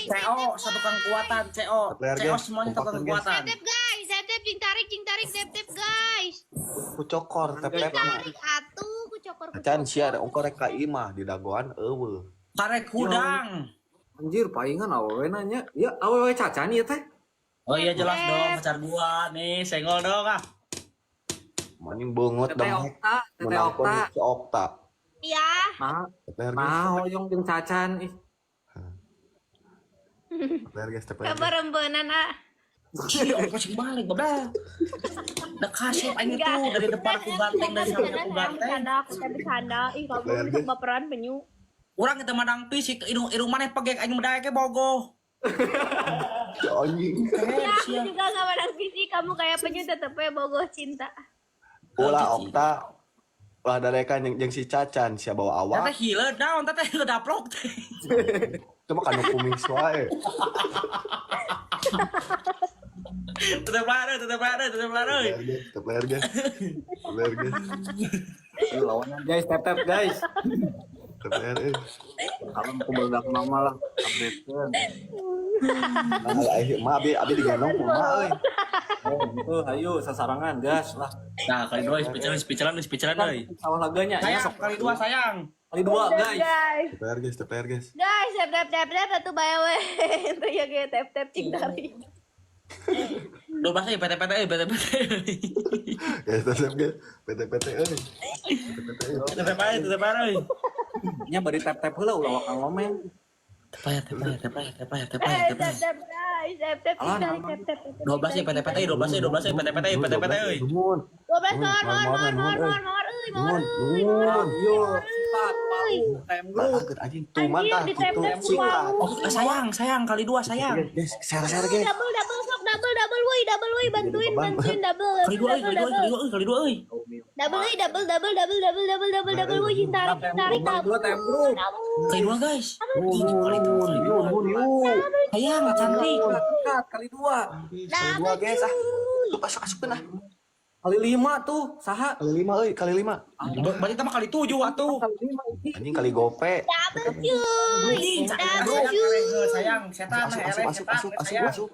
CO satu kekuatan CO. Player, CO guys. semuanya satu Kompakan, guys. kekuatan. Tap tap guys, tap tap cing tarik, cing tarik, tap tap guys. Ku cokor tep tep mah. Tarik atuh ku cokor ku Acan cokor. sia ada ongko rek ka imah di dagoan eueuh. Karek hudang. Anjir, palingan awewe nanya. Ya, awewe Cacan ieu teh. Oh iya jelas dong pacar gua nih, senggol dong ah. Maning beungeut Teteh dengek. Okta, Teteh Menangkon Okta. si Okta. Iya. Nah, Player guys. nah hoyong jeung Cacan ih. Player guys, player. Kabar rembenan ah. Ih, aku sih balik bablah. Udah kasep aing itu Enggak. dari depan aku ganteng dari samping aku ganteng. Bercanda, aku teh bercanda. Ih, kamu Player, bisa guys. baperan penyu. Urang kita madang pis irung irung maneh pegek aing medae ke bogoh. Si anjing. Ya, aku juga gak menang visi. Kamu kayak penyu tetep aja bogoh cinta. Ulah Okta. Ulah darekan jeung jeung si Cacan sia bawa awak. Teteh hileud naon teteh ngedaplok teh. Cuma kanu kumis wae. Tetep lari, tetep lari, tetep lari. Player guys, player guys. Player guys. Ayo lawanan guys, tap tap guys. Player eh. Kalau mau barudak mama lah, update kan. Nah, eh, mah abi abi digendong kumaha euy. Oh, ayo sasarangan gas lah. Nah, kali dua speechelan, speechelan, speechelan euy. Sawah laganya ya Sayang, sok kali dua sayang. Kali dua guys. Guys, Player guys, player guys. guys, tap tap tap tap atuh bae we. Itu ya ge tap tap cing tarik. 12 euy PT PT euy PT PT. Guys, tetep guys. PT PT euy. PT PT euy. PT PT PT PT euy. Nya bari tap tap heula ulah wakang ngomen. Tepaya, tepaya, tepaya, tepaya, tepaya, Eh, tepaya. tap tap guys, tap tap cing Alah, tarik tap tap. tap, tap, 12 euy PT PT euy, 12 euy, 12 euy PT PT euy, PT PT euy. Nuhun. 12 mawar mawar mawar mawar mawar mawar euy mawar euy mawar Nuhun. Yo, sikat palu, tem grup. Banget anjing tuman Anjir, tah di gitu. tap-tap Sikat. Oh, sayang, sayang kali dua sayang. Guys, share-share guys. Double double sok double double woi double woi bantuin bantuin double Kali dua euy, double kali dua, double kali dua euy, kali dua euy. double euy double double double double double double double woi cing tarik tarik Bang double dua tem grup. double. Kali dua guys. Ih, kali dua, kali dua. Nuhun, yuk. Sayang, cantik. Sikat kali dua. Kali dua guys ah. Tuh asup asupkeun ah. Kali lima tuh, saha? Kali lima euy, kali lima. Berarti tambah kali tujuh atuh. Kali lima iki. Anjing kali gope. Double cuy. Anjing, Double sayang, cuy. sayang, setan, Asup asup eleh, asup setan, asup asup sayang. asup.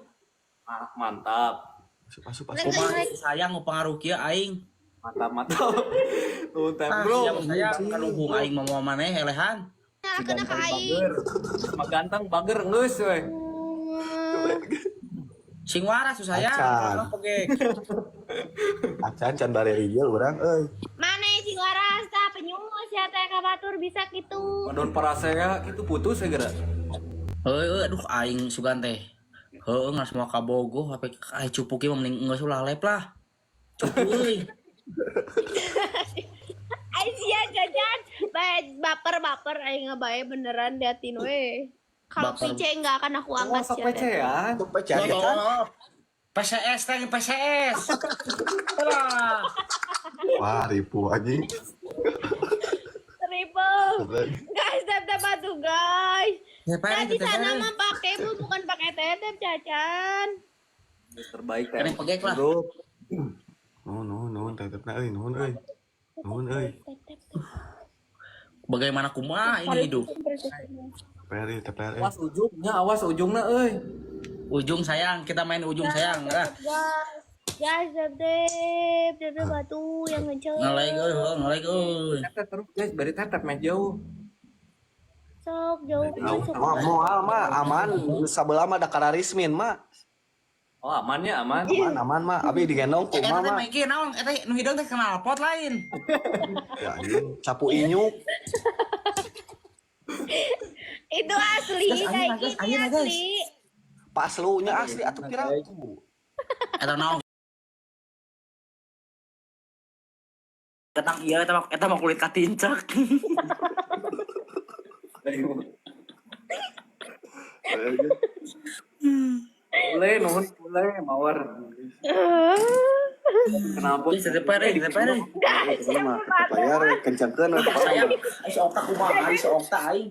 Ah, mantap. Asup asup asup. Kumaha sayang pengaruh kieu aing. Mantap, mantap. Tuh tem Ah, grup. siap sayang kaluhung aing mah moal maneh elehan. Nah, kena ke aing. Bager. Sama ganteng bager geus we. Sing waras tuh sayang, Acan. kalau pegek. Acan can bare rijil urang euy. Mana sing waras tah penyu sia teh ka batur bisa kitu. Madon parasea kitu putus segera. Heueuh, aduh aing sugan teh. Heueuh ngas moal kabogoh apa ai cupu kieu mah mending geus ulah lep lah. Cupu euy. Aing sia jajan bae baper baper aing ngabae beneran liatin we. Kalau Baper. PC nggak akan aku Oh, angkat sok sia teh. pecean. Tuh pecan ya kan. PCS teh PCS. Lah. Wah, ripu anjing. Triple. Guys, tap tap atuh guys. Nah, di sana mah pakai bu bukan pakai tetep cacan. Terbaik tem. Kena pegek lah. Grup. Nuhun nuhun nuhun tetepna euy, nuhun euy. Nuhun euy. Tap tap tap. Bagaimana kumaha ini hidup? TPR euy, TPR euy. Awas ujungnya, awas ujungnya euy. Ujung sayang, kita main ujung sayang lah. Guys, guys, tap tap tap tap batu yang ngecek. Ngelag euy, heuh, ngelag euy. Tap tap terus guys, bari tap tap meh jauh. Sok jauh sok. Moal moal mah aman, sabelah mah da kararismin mah. Oh, amannya aman. Aman aman mah, abi digendong Eta kumaha teh mah. Maiki naon? Eta nu hideung teh knalpot lain. Ya anjing, capu inyuk. Itu asli, Guys, kayak ayeuna, guys, gini ayeuna, guys. asli. Paslunya asli atuh piraku. Eta naon? Ketang iya eta mah kulit katincak. Boleh, nuhun boleh, mawar. Kenapa? Geus TPR euy, TPR euy. Guys, Mah bayar kencengkeun we. Sayang, ai si Okta kumaha ai si Okta aing.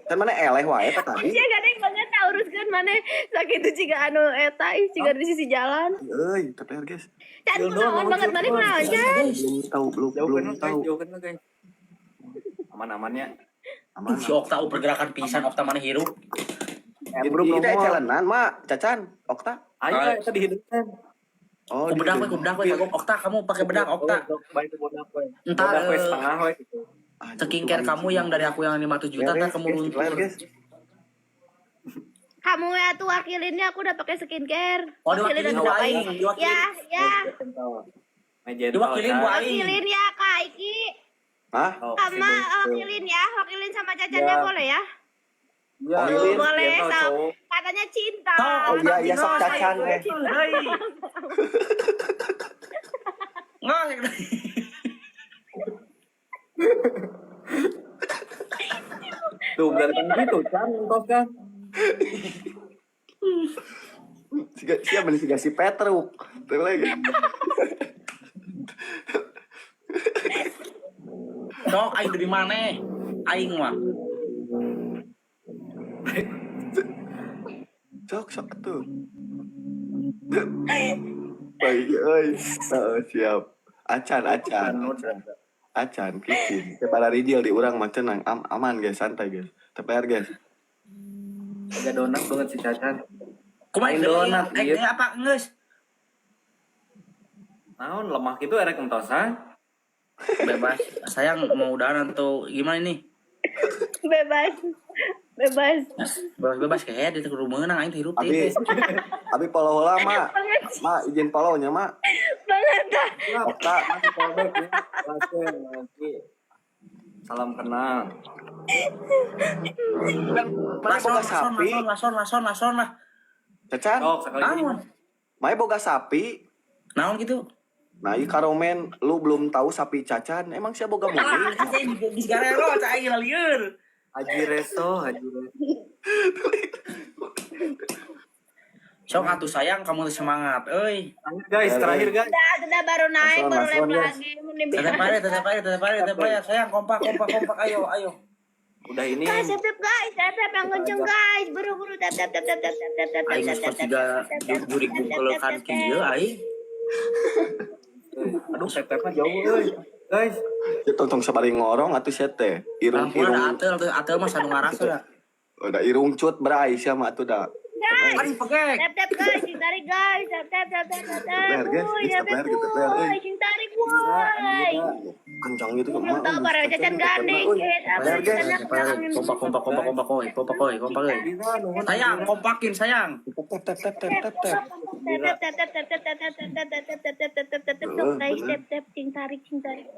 Kan mana eleh wae teh tadi. Sia gandeng banget tah uruskeun maneh sakitu jiga anu eta ih jiga di sisi jalan. Euy, TPR guys. Can kunaon banget maneh kunaon Can? Belum tahu, belum Jauh belum guys, tahu. jauh guys. Aman-amannya. Aman. Si Okta pergerakan pisan Okta mana hirup. Grup Ini challenge mak, Cacan, Okta. Ayo kita dihidupkan. Oh, Ku bedak we, ku bedak we, kagok. Okta, kamu pakai bedak, Okta. Baik bedak we. Entar Bedak we setengah we gitu. Skincare kamu yang dari aku yang 5 juta ntar kamu luntur. Kamu ya tuh wakilinnya, aku udah pakai skincare. Oh, diwakilin Wakilin ku aku aing, diwakilin. Ya, ya. Diwakilin ku aing. Wakilin ya Kak Iki. Hah? Sama wakilin ya, wakilin sama Cacannya Ya. boleh ya? Ya, Wakilin. Boleh, Gentle, so. cowok. Katanya cinta. Sok, Oh iya, iya sok Cacan eh. Hei. Nggak. Tuh ganteng gitu kan, entos kan. Siga sia beli siga si Petruk. Tuh lagi. Sok aing dari mana? Aing mah. Sok sok tuh. Baik, euy. Heeh, siap. Acan, acan. Acan, kicin. Teh para rijil di urang mah cenang aman guys, santai guys. TPR guys. Ada donat banget si Cacan. Kumaha Aing donat, aing iya. teh apa geus? Naon lemah gitu erek entosan. Bebas. Sayang mau udahan atau gimana ini? Bebas. Bebas. Bebas bebas kayak di kudu meunang aing teh hirup Abi teh. abi follow heula, Mak. Banget, Mak izin follow-nya, Mak. banget. dah. Okta. Masih fallback ya. Masih, masih. Salam kenal. Mana Lason, boga lason, sapi? lason, lason, lason, lason lah. Cacan, Sok sekali ini. Naon? mae boga sapi. Naon gitu? Nah, ieu karomen lu belum tahu sapi Cacan, emang sia boga Ah, mobil? aing di garero cai aing lalieun. Haji Reso, Haji Reso. Sok atuh sayang kamu teh semangat euy. Terakhir guys, terakhir guys. Udah, baru naik, Lason, baru lason, live guys. lagi. Ini Tetep aja, tetep aja, tetep aja, tetep aja. Sayang kompak, kompak, kompak. Ayo, ayo. Udah ini. Guys, tap tap guys, tap tap yang kenceng guys, buru-buru tap tap tap tap tap tap tap tap Aing tap geus tap tap juga tap tap jurik tap tap bungkelekan tap kieu tap. aing. Aduh, tap-tapnya jauh euy. Guys, Ya tong sabari ngorong atuh sia teh. Irung Ampun irung ada atel tuh, atel mah sanu ngarasa dah. udah irung cut bray sia mah atuh da. Guys, Aduh, pekek. tap tap guys, sing tarik guys, tap tap tap tap tap tap. Leher, guys. Wuih, Guys, tap tap tap leher, gitu, leher, wuih, euy. sing tarik wuih. Kencang gitu Belum tahu para Cacan gandeng, guys. Apa Leher, guys. Cacan belakangin Kompak, kompak, kompak, kompak, koi, kompak, koi, kompak, koi. Gila, nuhun. Sayang, kompakin sayang. Tap tap tap tap tap tap. Tap tap tap tap tap tap tap tap tap tap tap tap tap tap tap tap guys, tap tap sing tarik, sing tarik.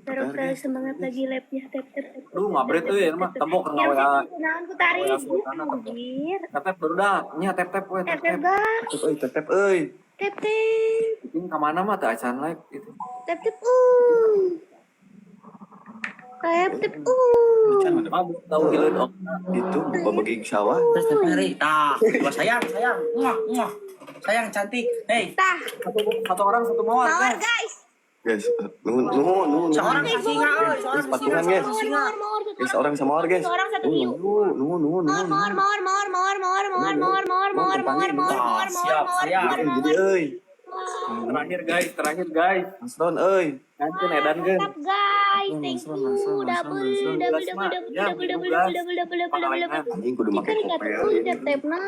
Taruh terus semangat lagi labnya tap tap tap. Aduh, ngabret euy mah tembok Yang kena WA. naon ku tarik. WA sultana tembok. Anjir. Tap-tap baru dah. Nya tap-tap we, Tap tap tap-tap. guys. Tap euy, tap tap euy. Tap tap. Ini ka mana mah teu acan live gitu. Tap tap. Tap tap. Mah belum tahu hileun Okta. Itu babaging sawah. Terus teh tah, dua sayang, sayang. Muah, muah. Sayang cantik. Hei, Tah, Satu orang satu mawar, mawar guys. guys. Guys, nuhun nuhun nuhun. seorang singa euy, seorang Guys, singa, patungan, guys. seorang singa. Mawar mawar Guys, orang sama orang guys. Seorang satu hiu. Nuhun nuhun nuhun Mawar nuhun. mawar mawar mawar mawar mawar mawar mawar mawar mawar mawar mawar mawar Siap, mawar siap. mawar Jadi mawar. euy. Terakhir guys, terakhir guys. Masron euy. Nanti edan geun. Mantap guys, thank you. Double double double double double double double double double double. Anjing kudu make Kita kopel. dikatakan tap tap nah.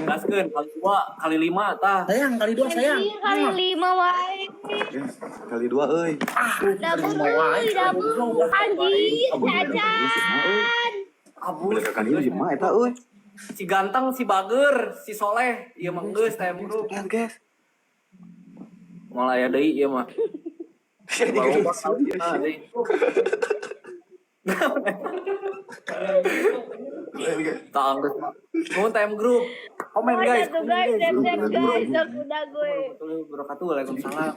Gaskeun kali dua, kali lima tah. Sayang kali dua sayang. Anjir, kali lima wae. Guys, kali dua euy. Ah, Double euy, double. Anjir, Cacan. Abus. Bener kali lima eta euy. Si ganteng, si bager, si soleh, ieu mah geus teh bro. Guys, guys. Moal aya deui ieu mah. Jadi Ah, deui. Tah geus mah. Nuhun TM Group. Komen guys. Satu guys, tap tap guys, aku udah gue. Warahmatullahi wabarakatuh. Waalaikumsalam.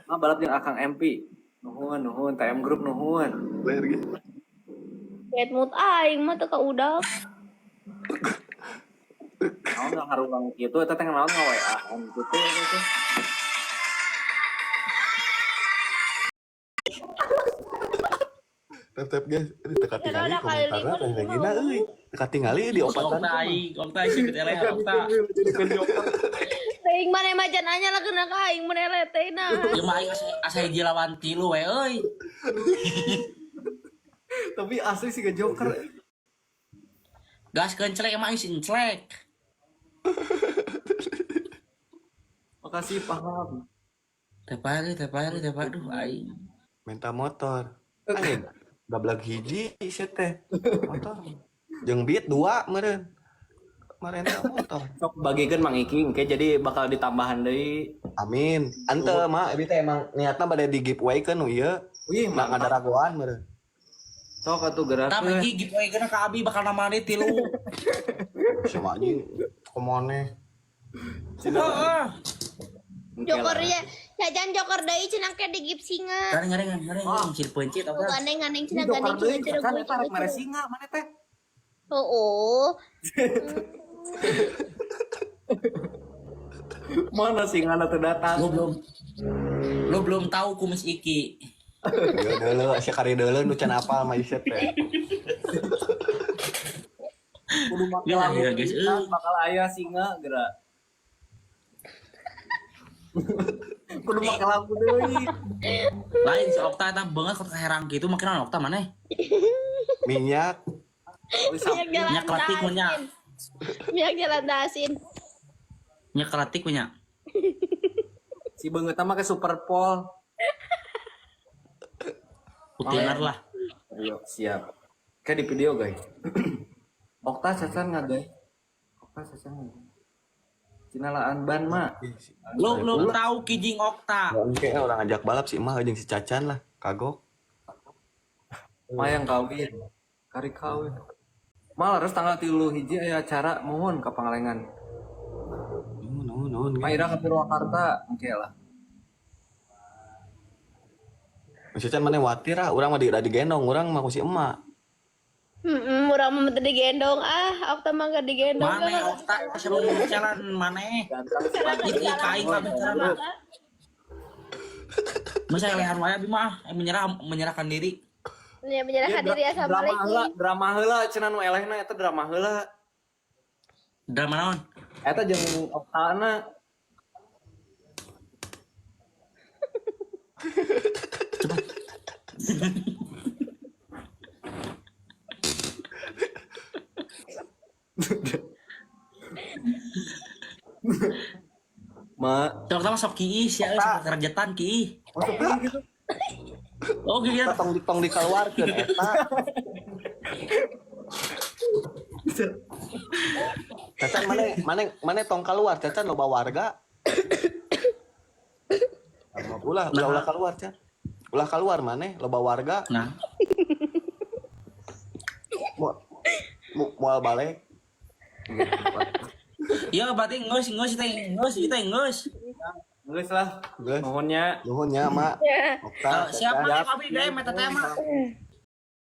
Nah, balap jeung Akang MP. Nuhun, nuhun TM Group nuhun. Leher guys. Bad mood aing mah teu kaudak. Naon nggak harulang kitu eta teh naon nga-WA-an gitu gitu. Tap tap guys, ini teka tingali Udah, kali komentarna lima, teh lima. gina euy. Teka tingali di opatan. Okta aing, okta aing sih eleh okta. Teuing maneh mah nanya lah kena ka aing mun eleh teh nah. Ieu mah aing asa hiji lawan tilu we euy. Tapi asli sih Joker. Gas kenclek emang isi enclek. Makasih paham. Tepar, tepar, tepar. Aduh, aing. Minta motor. Anjing, gablag hiji sia teh. Motor. Jeung beat dua meureun. Marenta motor. Sok bagikeun Mang Iki engke jadi bakal ditambahan deui. Amin. Ante mah abi teh emang niatna bade di giveaway keun nu ieu. Wih, Nah, mantap. ngadaragoan meureun. Sok atuh Tah gerakeun. pergi giveaway kena ka abi bakal namani tilu. Sama anjing kemana? Heeh. Joker ya, jajan joker deui cenah ke di gip singa. Garing garing garing cil pencit Tuh apa? gandeng gandeng Ini cenah joker gandeng deui, cenah kan cenah eta rek mere singa mana teh? Oh, Mana singana teu datang? Lu belum tahu kumis Iki. Deuleu deuleu sia kari deuleu nu can apal mah ieu teh. Kudu make Ya, lagu ya, guys. kan bakal aya singa geura. Kudu make lagu deui. Lain si Okta eta banget kok herang gitu makin naon Okta maneh. Minyak Wih, minyak jalan Minyak keletik punya. dasin. Minyak jalan dasin. Nya keletik punya. Si beungeutna make Superpol. Putinar lah. Ayo, siap. Kayak di video, guys. Okta cacan nggak, guys? Okta cacan nggak? Cina laan ban, mak. Lu belum tahu kijing Okta. Oke, orang ajak balap si emak jeung si Cacan lah, kagok. Mayang kawin. Kari kawin. Mal harus tanggal 3 aya acara mohon ke Pangalengan. Nuhun nuhun nuhun. Ma Ira ke Purwakarta, oke lah. Si Cacan mana watir ah, urang mah di digendong, urang mah ku si emak. Heeh, urang mah teu digendong ah, Okta mah gak digendong. Maneh Okta sebelum jalan maneh. Ganteng si Jalan Itu kai kabeh cara. Masa lehan wae abi mah menyerah menyerahkan diri. Ya menyerahkan diri Drama assalamualaikum. heula, drama heula cenah nu elehna eta drama heula. Drama naon? Eta jeung Oktana. Coba. Ma, Si Okta mah sok kiih sia euy sok kerjetan kiih. masuk deui gitu. Oh gitu. Eta tong tong dikeluarkeun eta. Cacan mana mana mana tong keluar Cacan loba warga. Ulah ulah ulah keluar Can. Ulah keluar maneh loba warga Nah, moal balik. iya berarti geus geus teh geus ieu teh geus. Geus lah. Geus. Nuhunnya. Nuhun nya, Mak. Ya. Okta. Siapa Cacan. abi deui meta teh mah.